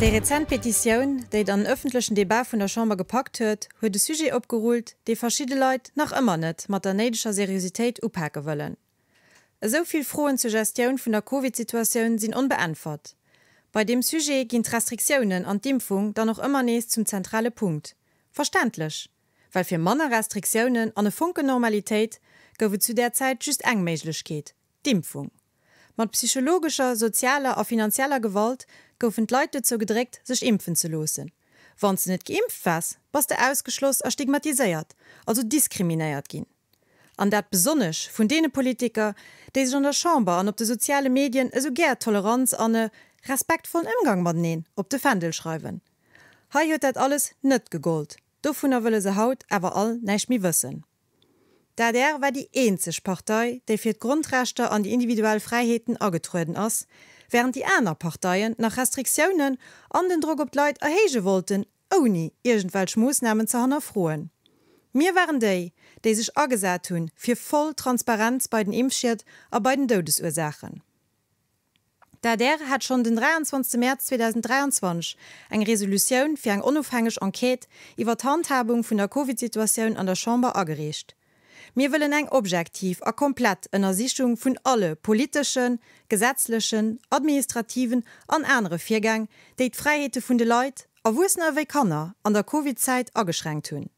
Déi rezent Petitioun, déi et an den ëffentlechen Debat vun der Chamber gepackt huet, huet e Sujet opgerullt, dee verschidde Leit nach ëmmer net mat der néideger Seriositéit upake wëllen. Esou vill Froen zur Gestioun vun der Covid-Situatioun sinn onbeäntwert. Bei deem Sujet ginn d'Restriktiounen an d'Impfung dann och ëmmer nees zum zentrale Punkt. Verständlech, well fir manner Restriktiounen an e Fonken Normalitéit gouf et zu där Zäit just eng Méiglechkeet, d'Impfung. Mat psychologescher, sozialer a finanzieller Gewalt goufen d'Leit dozou gedréckt, sech impfen ze loossen. Wann s de net geimpft waars, bass de ausgeschloss a stigmatiséiert, also diskriminéiert ginn. An dat besonnesch vun deene Politiker, déi sech an der Chamber an op de soziale Medien esou gär Toleranz an e respektvollen Ëmgang mateneen op de Fändel schreiwen. Hei huet dat alles net gegollt, dovunner wëlle se haut awer all näischt méi wëssen. D'adr war déi eenzeg Partei, déi fir d'Grondrechter an déi individuell Fräiheeten agetrueden ass, wärend déi aner Parteien nach Restriktiounen an den Drock op d'Leit erhéije wollten, ouni iergendwelch Moossnamen ze hannerfroen. Mir waren déi, déi sech agesat hunn fir voll Transparenz bei den Impfschied a bei den Doudesursaachen. D'adr hat schonn den 23 Mäerz 2023 eng Resolutioun fir eng onofhängeg Enquête iwwer d'Handhabung vun der Covid-Situatioun an der Chamber agereecht. Mir wëllen eng objektiv a komplett Ënnersichung vun alle politeschen, gesetzlechen, administrativen an anere Virgäng, déi d'Fräiheete vun de Leit, Erwuessener ewéi Kanner, an der Covid-Zäit ageschränkt hunn.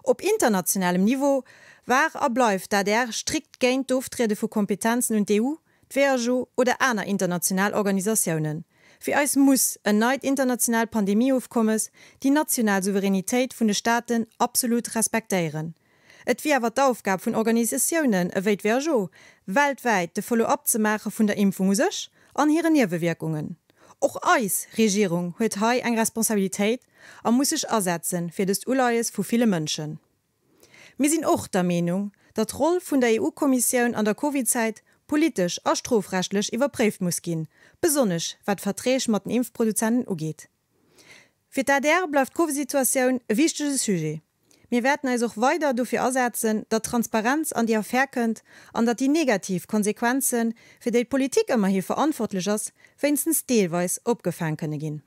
Op internationalem Niveau war a bleift d'ADR strikt géint d'Oftriede vu Kompetenzen un d'EU, d'WHO oder aner international Organisatiounen. Fir eis muss en neit internationaalt Pandemieofkommes déi national Souveränitéit vun de Staaten absolut respektéieren. Et wier awer d'Aufgab vun Organisatiounen ewéi d'WHO, weltwäit de Follow-up ze maache vun der Impfung u sech an hiren Niewewierkungen. Och eis Regierung huet hei eng Responsabilitéit a muss sech asetze fir dëst Uleies vu ville Mënschen. Mir sinn och der Meenung, datt d'Roll vun der EU-Kommissioun an der Covid-Zäit politesch a strofrechtlech iwwerpréift muss ginn, besonnesch wat d'Verträg mat den Impfproduzenten ugeet. Fir d'ADR bleift d'Covid-Situatioun e wichtege Sujet. Mir wäerten eis och weider dofir asetzen, datt Transparenz an déi Affär kënnt an datt déi negativ Konsequenzen, fir déi d'Politik ëmmerhi verantwortlech ass, wéinstens deelweis opgefaang kënne ginn.